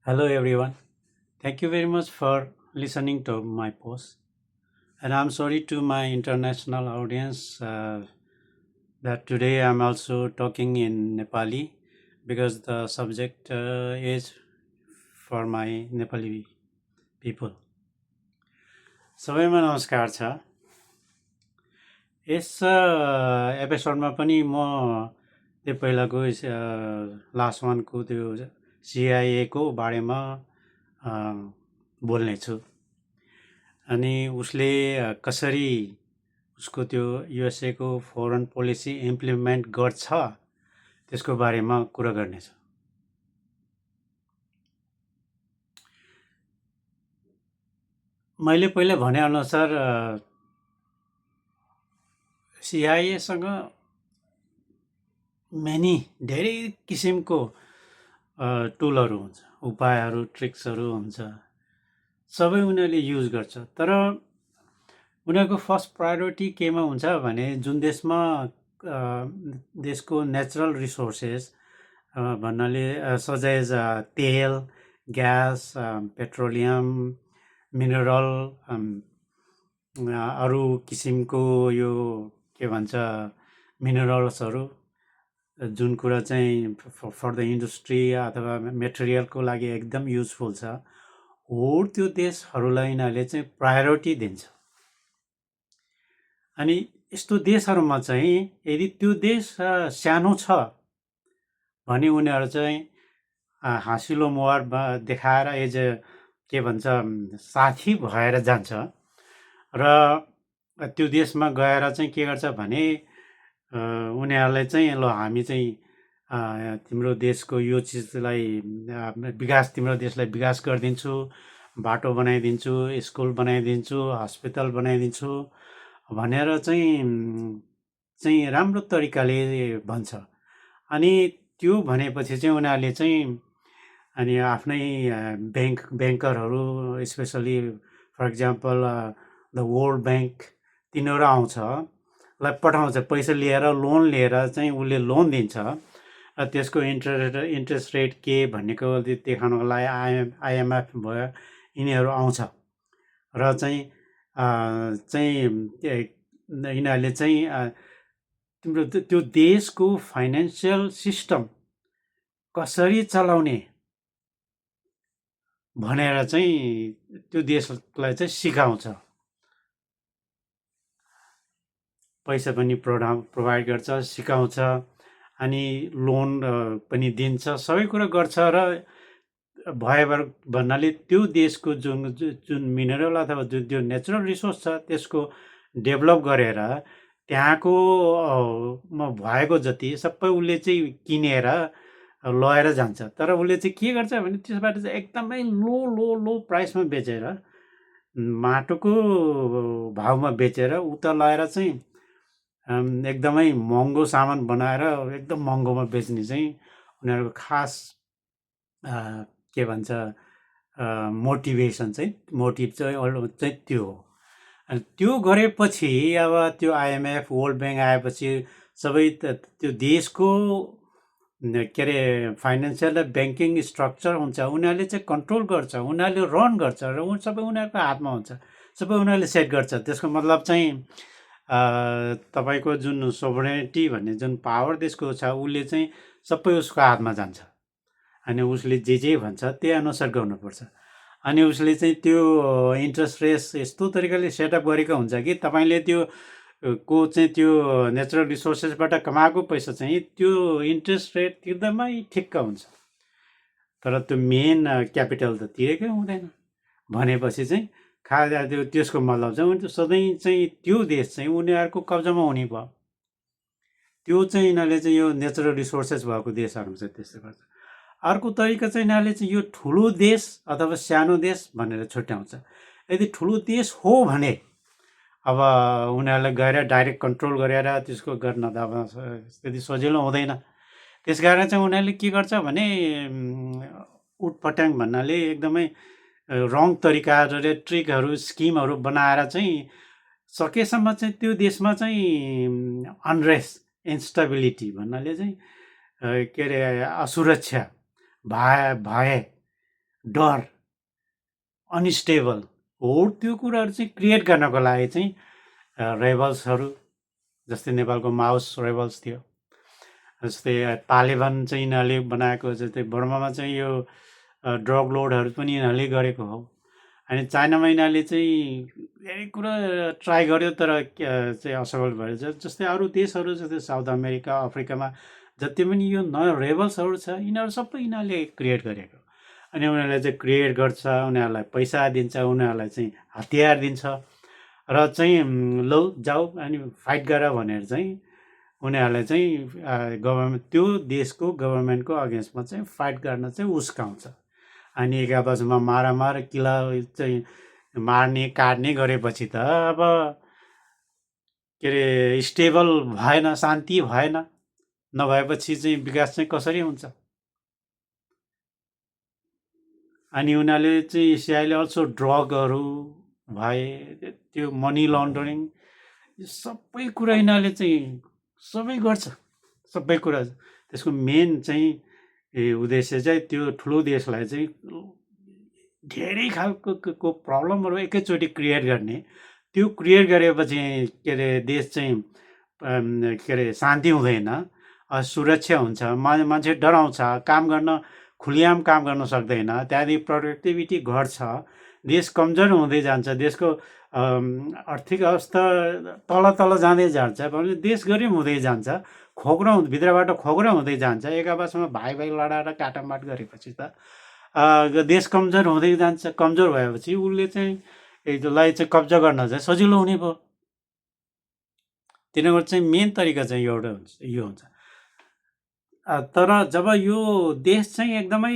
Hello everyone. Thank you very much for listening to my post. And I'm sorry to my international audience that today I'm also talking in Nepali because the subject is for my Nepali people. सबैमा नमस्कार छ। यस एपिसोडमा पनि म त्यो पहिलाको last वानको त्यो सिआइएको बारेमा अ, बोल्नेछु। अनि उसले कसरी उसको त्यो युएसएको फरेन पोलिसी इम्प्लिमेन्ट गर्छ त्यसको बारेमा कुरा गर्नेछु। मैले पहिले भनेअनुसार सिआइएसँग धेरै किसिमको टुलहरू हुन्छ, उपायहरू, ट्रिक्सहरू हुन्छ, सबै उनीहरूले युज गर्छ। तर उनीहरूको फर्स्ट प्रायोरिटी केमा हुन्छ भने जुन देशमा देशको नेचुरल रिसोर्सेस भन्नाले सच एज तेल, ग्यास, पेट्रोलियम, मिनरल, अरू किसिमको यो के भन्छ मिनरल्सहरू जुन कुरा चाहिँ फर द इन्डस्ट्री अथवा मेटेरियलको लागि एकदम युजफुल छ, हो त्यो देशहरूलाई यिनीहरूले चाहिँ प्रायोरिटी दिन्छ। अनि यस्तो देशहरूमा चाहिँ यदि त्यो देश सानो छ भने उनीहरू चाहिँ हाँसिलो मुहार देखाएर एज के भन्छ साथी भएर जान्छ र त्यो देशमा गएर चाहिँ के गर्छ भने उनीहरूलाई चाहिँ ल हामी चाहिँ तिम्रो देशको यो चिजलाई विकास, तिम्रो देशलाई विकास गरिदिन्छु, बाटो बनाइदिन्छु, स्कुल बनाइदिन्छु, हस्पिटल बनाइदिन्छु भनेर चाहिँ राम्रो तरिकाले भन्छ। अनि त्यो भनेपछि चाहिँ उनीहरूले चाहिँ अनि आफ्नै ब्याङ्करहरू specially for example the world bank तिनीहरू आउँछ लाई पठाउँछ, पैसा लिएर लोन लिएर चाहिँ उसले लोन दिन्छ र त्यसको इन्ट्रेस्ट रेट के भन्नेको देखाउनको लागि आइएमएफ भयो यिनीहरू आउँछ र चाहिँ यिनीहरूले चाहिँ तिम्रो त्यो देशको फाइनेन्सियल सिस्टम कसरी चलाउने भनेर चाहिँ त्यो देशलाई चाहिँ सिकाउँछ। पैसा पनि प्रोभाइड गर्छ, सिकाउँछ, अनि लोन पनि दिन्छ, सबै कुरा गर्छ र भएर भन्नाले त्यो देशको जुन मिनरल अथवा जुन नेचुरल रिसोर्स छ त्यसको डेभलप गरेर त्यहाँको भएको जति सबै उसले चाहिँ किनेर लगेर जान्छ। तर उसले चाहिँ के गर्छ भने त्यसबाट चाहिँ एकदमै लो लो लो प्राइसमा बेचेर, माटोको भावमा बेचेर उता लगेर चाहिँ एकदमै महँगो सामान बनाएर एकदम महँगोमा बेच्ने चाहिँ उनीहरूको खास के भन्छ मोटिभ चाहिँ त्यो हो। अनि त्यो गरेपछि अब त्यो आइएमएफ वर्ल्ड ब्याङ्क आएपछि सबै त्यो देशको के अरे फाइनेन्सियल र ब्याङ्किङ स्ट्रक्चर हुन्छ उनीहरूले चाहिँ कन्ट्रोल गर्छ, उनीहरूले रन गर्छ र सबै उनीहरूको हातमा हुन्छ, सबै उनीहरूले सेट गर्छ। त्यसको मतलब चाहिँ तपाईँको जुन सोभरेनिटी भन्ने जुन पावर देशको छ उसले चाहिँ सबै उसको हातमा जान्छ। अनि उसले जे भन्छ त्यही अनुसार गर्नुपर्छ। अनि उसले चाहिँ त्यो इन्ट्रेस्ट रेट यस्तो तरिकाले सेटअप गरेको हुन्छ कि तपाईँले त्यो चाहिँ त्यो नेचुरल रिसोर्सेसबाट कमाएको पैसा चाहिँ त्यो इन्ट्रेस्ट रेट तिर्दैमै ठिक्क हुन्छ, तर त्यो मेन क्यापिटल त तिरेकै हुँदैन। भनेपछि चाहिँ त्यसको मतलब चाहिँ सधैँ चाहिँ त्यो देश चाहिँ उनीहरूको कब्जामा हुने भयो। त्यो चाहिँ यिनीहरूले चाहिँ यो नेचुरल रिसोर्सेस भएको देशहरूमा चाहिँ त्यस्तो गर्छ। अर्को तरिका चाहिँ यिनीहरूले चाहिँ यो ठुलो देश अथवा सानो देश भनेर छुट्याउँछ। यदि ठुलो देश हो भने अब उनीहरूलाई गएर डाइरेक्ट कन्ट्रोल गरेर त्यसको गर्न त अब त्यति सजिलो हुँदैन। त्यस कारण चाहिँ उनीहरूले के गर्छ भने उटपटाङ भन्नाले एकदमै रङ तरिकाले ट्रिकहरू स्किमहरू बनाएर चाहिँ सकेसम्म चाहिँ त्यो देशमा चाहिँ अनरेस्ट, इन्स्टेबिलिटी भन्नाले चाहिँ के अरे असुरक्षा भए डर, अनस्टेबल हो, त्यो कुराहरू चाहिँ क्रिएट गर्नको लागि चाहिँ रेबल्सहरू, जस्तै नेपालको माओस रेबल्स थियो, जस्तै तालिबान चाहिँ यिनीहरूले बनाएको, जस्तै बर्मामा चाहिँ यो ड्रग लोडहरू पनि यिनीहरूले गरेको हो। अनि चाइनामा यिनीहरूले चाहिँ धेरै कुरा ट्राई गर्यो, तर चाहिँ असफल भयो। जस्तै अरू देशहरू जस्तै साउथ अमेरिका, अफ्रिकामा जति पनि यो नयाँ रेबल्सहरू छ, यिनीहरू सबै यिनीहरूले क्रिएट गरेको। अनि उनीहरूले चाहिँ क्रिएट गर्छ, उनीहरूलाई पैसा दिन्छ, उनीहरूलाई चाहिँ हतियार दिन्छ, र चाहिँ लौ जाऊ अनि फाइट गर भनेर चाहिँ उनीहरूलाई चाहिँ गभर्मेन्ट, त्यो देशको गभर्मेन्टको अगेन्स्टमा चाहिँ फाइट गर्न चाहिँ उस्काउँछ। अनि एक आपसमा मारामार किला चाहिँ मार्ने काट्ने गरेपछि त अब के अरे स्टेबल भएन, शान्ति भएन, नभएपछि चाहिँ विकास चाहिँ कसरी हुन्छ? अनि उनीहरूले चाहिँ एसियाले अल्सो ड्रगहरू भए, त्यो मनी लन्डरिङ, सबै कुरा यिनीहरूले चाहिँ सबै गर्छ, सबै कुरा। त्यसको मेन चाहिँ उद्देश्य चाहिँ त्यो ठुलो देशलाई चाहिँ धेरै खालको प्रब्लमहरू एकैचोटि क्रिएट गर्ने। त्यो क्रिएट गरेपछि के अरे देश चाहिँ के अरे शान्ति हुँदैन, सुरक्षा हुन्छ, मान्छे डराउँछ, काम गर्न खुलियाम काम गर्न सक्दैन, त्यहाँदेखि प्रोडक्टिभिटी घट्छ, देश कमजोर हुँदै जान्छ, देशको आर्थिक अवस्था तल तल जाँदै जान्छ, भने देश गरिब हुँदै जान्छ, खोक्रो भित्रबाट खोक्रो हुँदै जान्छ। एक आपसमा भाइ भाइ लडाएर काटामाट गरेपछि त देश कमजोर हुँदै जान्छ। कमजोर भएपछि उसले चाहिँ यसलाई चाहिँ कब्जा गर्न चाहिँ सजिलो हुने भयो। तिनीहरूको चाहिँ मेन तरिका चाहिँ एउटा हुन्छ, यो हुन्छ। तर जब यो देश चाहिँ एकदमै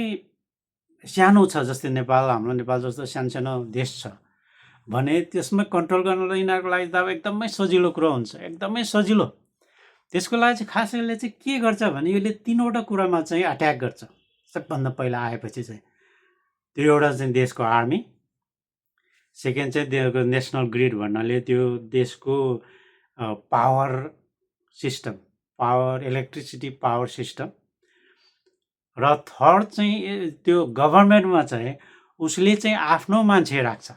सानो छ, जस्तै नेपाल, हाम्रो नेपाल जस्तो सानो सानो देश छ भने त्यसमा कन्ट्रोल गर्नलाई यिनीहरूको लागि त अब एकदमै सजिलो कुरो हुन्छ, एकदमै सजिलो। त्यसको लागि चाहिँ खास यसले चाहिँ के गर्छ भने यसले 3वटा कुरामा चाहिँ अट्याक गर्छ। सबभन्दा पहिला आएपछि चाहिँ त्यो एउटा चाहिँ देशको आर्मी, सेकेन्ड चाहिँ त्यो नेसनल ग्रिड भन्नाले त्यो देशको power system, power electricity power system, र थर्ड चाहिँ त्यो गभर्मेन्टमा चाहिँ उसले चाहिँ आफ्नो मान्छे राख्छ।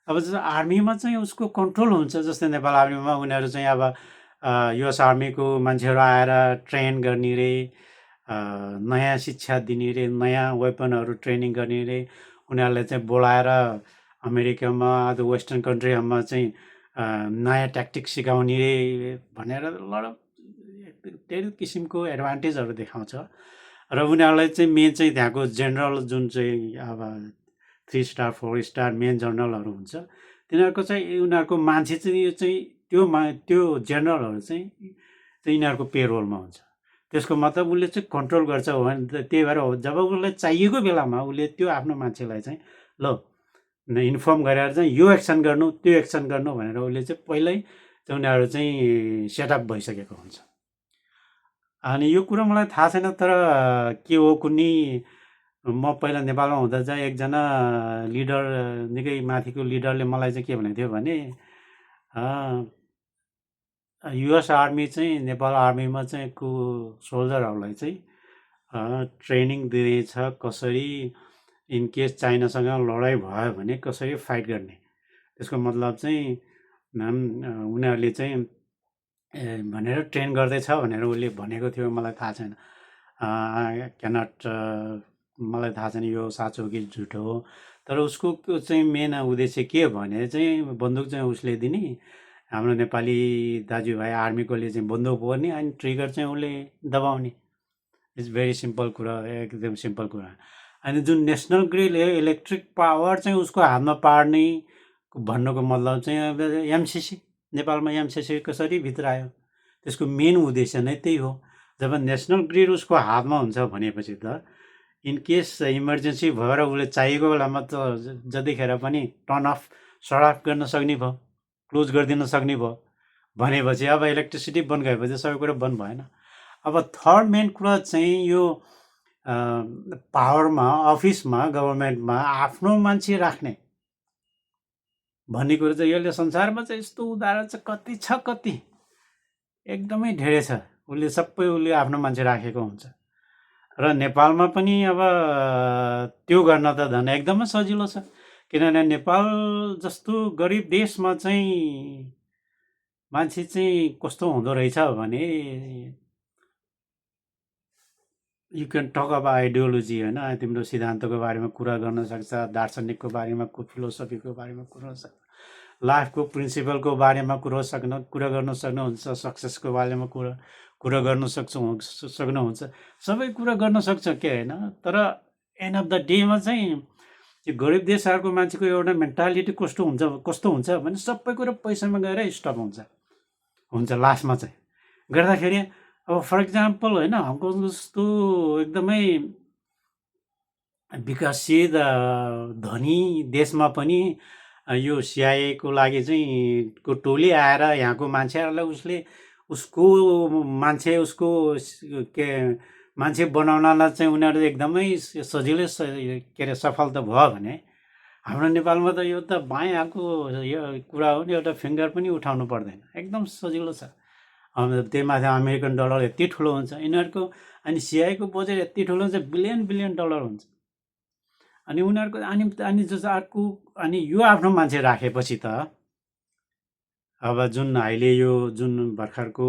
अब जस्तो आर्मीमा चाहिँ उसको कन्ट्रोल हुन्छ, जस्तै नेपाल आर्मीमा उनीहरू चाहिँ अब युएस आर्मीको मान्छेहरू आएर ट्रेन गर्ने रे, नयाँ शिक्षा दिने रे, नयाँ वेपनहरू ट्रेनिङ गर्ने रे, उनीहरूलाई चाहिँ बोलाएर अमेरिकामा अथवा वेस्टर्न कन्ट्रीमा चाहिँ नयाँ ट्याक्टिक सिकाउने रे भनेर धेरै किसिमको एडभान्टेजहरू देखाउँछ। र उनीहरूलाई चाहिँ मेन चाहिँ त्यहाँको जेनरल जुन चाहिँ अब 3 स्टार 4 स्टार मेन जनरलहरू हुन्छ, तिनीहरूको चाहिँ उनीहरूको मान्छे चाहिँ यो चाहिँ त्यो जेनरलहरू चाहिँ यिनीहरूको पेरोलमा हुन्छ। त्यसको मतलब उसले चाहिँ कन्ट्रोल गर्छ हो भने त्यही भएर हो, जब उसलाई चाहिएको बेलामा उसले त्यो आफ्नो मान्छेलाई चाहिँ ल इन्फर्म गरेर चाहिँ यो एक्सन गर्नु, त्यो एक्सन गर्नु भनेर उसले चाहिँ पहिल्यै चाहिँ उनीहरू चाहिँ सेटअप भइसकेको हुन्छ। अनि यो कुरा मलाई थाहा छैन, तर के हो कुनै म पहिला नेपालमा हुँदा चाहिँ एकजना लिडर, निकै माथिको लिडरले मलाई चाहिँ के भनेको थियो भने युएस आर्मी चाहिँ नेपाल आर्मीमा चाहिँ को सोल्जरहरूलाई चाहिँ ट्रेनिङ दिनेछ, कसरी इनकेस चाइनासँग लडाइँ भयो भने कसरी फाइट गर्ने। त्यसको मतलब चाहिँ उनीहरूले चाहिँ भनेर ट्रेन गर्दैछ भनेर उसले भनेको थियो, मलाई थाहा छैन, क्यानट, मलाई थाहा छैन यो साँचो कि झुटो हो। तर उसको चाहिँ मेन उद्देश्य के भने चाहिँ बन्दुक चाहिँ उसले दिने, हाम्रो नेपाली दाजुभाइ आर्मीकोले चाहिँ बन्दुक बोक्ने, अनि ट्रिगर चाहिँ उसले दबाउने। इट्स भेरी सिम्पल कुरा, एकदम सिम्पल कुरा। अनि जुन नेसनल ग्रिड इलेक्ट्रिक पावर चाहिँ उसको हातमा पार्ने भन्नुको मतलब चाहिँ एमसिसी, नेपालमा एमसिसी कसरी भित्र आयो, त्यसको मेन उद्देश्य नै त्यही हो। जब नेसनल ग्रिड उसको हातमा हुन्छ भनेपछि त इनकेस इमर्जेन्सी भएर उसले चाहिएको बेलामा त जतिखेर पनि टर्न अफ सर्ट अफ गर्न सक्ने भयो, क्लोज गरिदिन सक्ने भयो। भनेपछि अब इलेक्ट्रिसिटी बन्द गएपछि सबै कुरा बन्द भएन। अब थर्ड मेन कुरा चाहिँ यो पावरमा, अफिसमा, गभर्मेन्टमा आफ्नो मान्छे राख्ने भन्ने कुरो चाहिँ यसले संसारमा चाहिँ यस्तो उदाहरण चाहिँ कति छ, कति एकदमै धेरै छ। उसले आफ्नो मान्छे राखेको हुन्छ। र नेपालमा पनि अब त्यो गर्न त झन् एकदमै सजिलो छ, किनभने नेपाल जस्तो गरिब देशमा चाहिँ मान्छे चाहिँ कस्तो हुँदो रहेछ भने यु क्यान टक अब आइडियोलोजी होइन, तिम्रो सिद्धान्तको बारेमा कुरा गर्न सक्छ, दार्शनिकको बारेमा फिलोसफीको बारेमा कुरा सक्छ, लाइफको प्रिन्सिपलको बारेमा कुरा गर्न सक्नुहुन्छ, सक्सेसको बारेमा कुरा गर्न सक्नुहुन्छ, सबै कुरा गर्न सक्छ के होइन। तर एन्ड अफ द डेमा चाहिँ यो गरिब देशहरूको मान्छेको एउटा मेन्टालिटी कस्तो हुन्छ भने सबै कुरा पैसामा गएर स्टप हुन्छ लास्टमा चाहिँ गर्दाखेरि। अब फर इक्जाम्पल होइन, हङकङ जस्तो एकदमै विकसित धनी देशमा पनि यो सिआइएको लागि चाहिँ को टोली आएर यहाँको मान्छेहरूलाई उसको मान्छे बनाउनलाई चाहिँ उनीहरू एकदमै सजिलै के अरे सफल त भयो भने हाम्रो नेपालमा त यो त बायाँको यो कुरा हो नि, एउटा फिङ्गर पनि उठाउनु पर्दैन, एकदम सजिलो छ। त्यही माथि अमेरिकन डलर यति ठुलो हुन्छ यिनीहरूको, अनि सिआइको बजेट यति ठुलो हुन्छ, बिलियन डलर हुन्छ। अनि उनीहरूको अनि जस्तो अर्को, अनि यो आफ्नो मान्छे राखेपछि त अब जुन अहिले यो जुन भर्खरको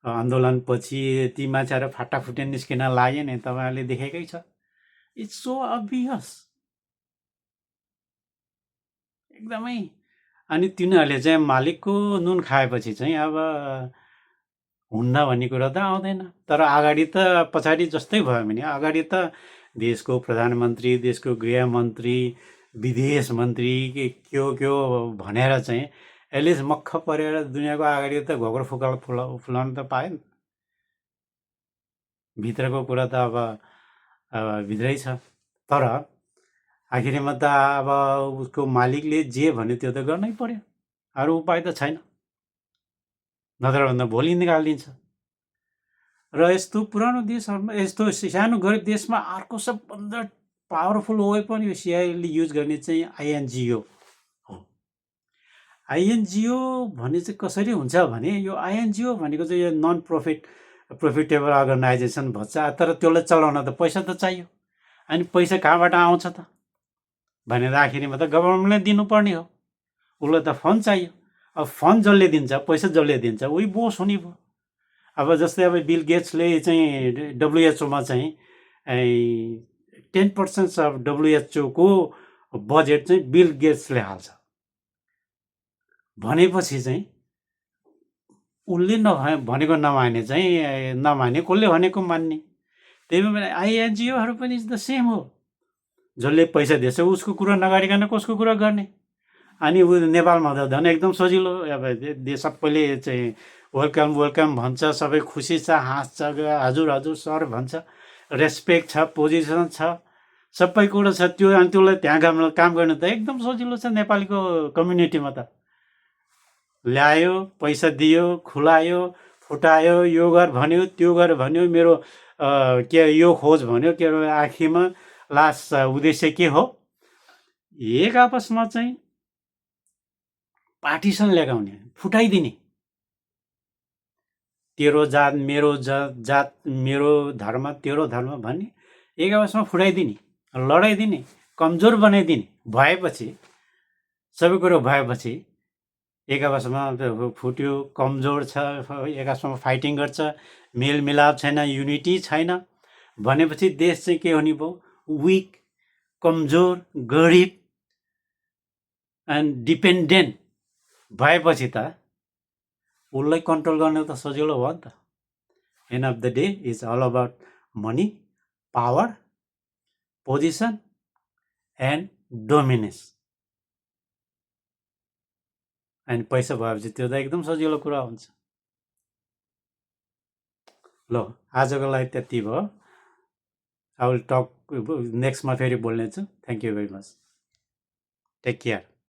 आन्दोलनपछि ती मान्छेहरू फाटाफुटी निस्किन लाग्यो नि, तपाईँहरूले देखेकै छ, इट्स सो अभियस एकदमै। अनि तिनीहरूले चाहिँ मालिकको नुन खाएपछि चाहिँ अब हुन्न भन्ने कुरा त आउँदैन। तर अगाडि त पछाडि जस्तै भयो भने अगाडि त देशको प्रधानमन्त्री, देशको गृहमन्त्री, विदेश मन्त्री के भनेर चाहिँ यसले मक्ख परेर दुनियाँको अगाडि त घोक्रो फुलाउन त पाएन। भित्रको कुरा त अब भित्रै छ। तर आखिरमा त अब उसको मालिकले जे भन्यो त्यो त गर्नै पर्यो, अरू उपाय त छैन, नत्र भन्दा भोलि निकालिदिन्छ। र यस्तो पुरानो देशहरूमा, यस्तो सानो गरिब देशमा अर्को सबभन्दा पावरफुल वेपन यो सिआइएले युज गर्ने चाहिँ आइएनजिओ हो। आइएनजिओ भन्ने चाहिँ कसरी हुन्छ भने, यो आइएनजिओ भनेको चाहिँ यो नन प्रफिटेबल अर्गनाइजेसन भन्छ। तर त्यसलाई चलाउन त पैसा त चाहियो, अनि पैसा कहाँबाट आउँछ त भनेर आखिरमा त गभर्मेन्टले दिनुपर्ने हो, उसलाई त फन्ड चाहियो। अब फन्ड जसले दिन्छ, पैसा जसले दिन्छ, उही बोस हुने भयो। अब जस्तै अब बिल गेट्सले चाहिँ डब्लुएचओमा चाहिँ 10% अफ डब्लुएचओको बजेट चाहिँ बिल गेट्सले हाल्छ भनेपछि चाहिँ उसले भनेको नमाने चाहिँ नमाने, कसले भनेको मान्ने। त्यही भएर आइएनजिओहरू पनि द सेम हो, जसले पैसा दिएछ उसको कुरा नगरिकन कसको कुरा गर्ने। अनि नेपालमा त झन् एकदम सजिलो, अब सबैले चाहिँ वेलकम भन्छ, सबै खुसी छ, हाँस्छ, हजुर सर भन्छ, रेस्पेक्ट छ, पोजिसन छ, सबै कुरो छ। त्यो अनि त्यसलाई त्यहाँ काम गर्नु त एकदम सजिलो छ। नेपालीको कम्युनिटीमा त ल्यायो, पैसा दियो, खुलायो, फुटायो, यो गर भन्यो, त्यो गर भन्यो, मेरो के यो खोज भन्यो, के आखिरमा लास्ट उद्देश्य के हो, एक आपसमा चाहिँ पार्टिसन लगाउने, फुटाइदिने। तेरो जात मेरो जात, मेरो धर्म तेरो धर्म भन्ने, एक आपसमा फुटाइदिने, लडाइदिने, कमजोर बनाइदिने। भएपछि सबै कुरो भएपछि एक आपसमा फुट्यो, कमजोर छ, एक आपसमा फाइटिङ गर्छ, मेलमिलाप छैन, युनिटी छैन भनेपछि देश चाहिँ के हुने भयो, विक, कमजोर, गरिब एन्ड डिपेन्डेन्ट भएपछि त उसलाई कन्ट्रोल गर्ने त सजिलो भयो नि त। End of the day is all about money, power, position and dominance. अनि पैसा भएपछि त्यो त एकदम सजिलो कुरा हुन्छ। ल आजको लागि त्यति भयो। आई विल टक नेक्स्टमा फेरि बोल्नेछु। Thank you very much, take care.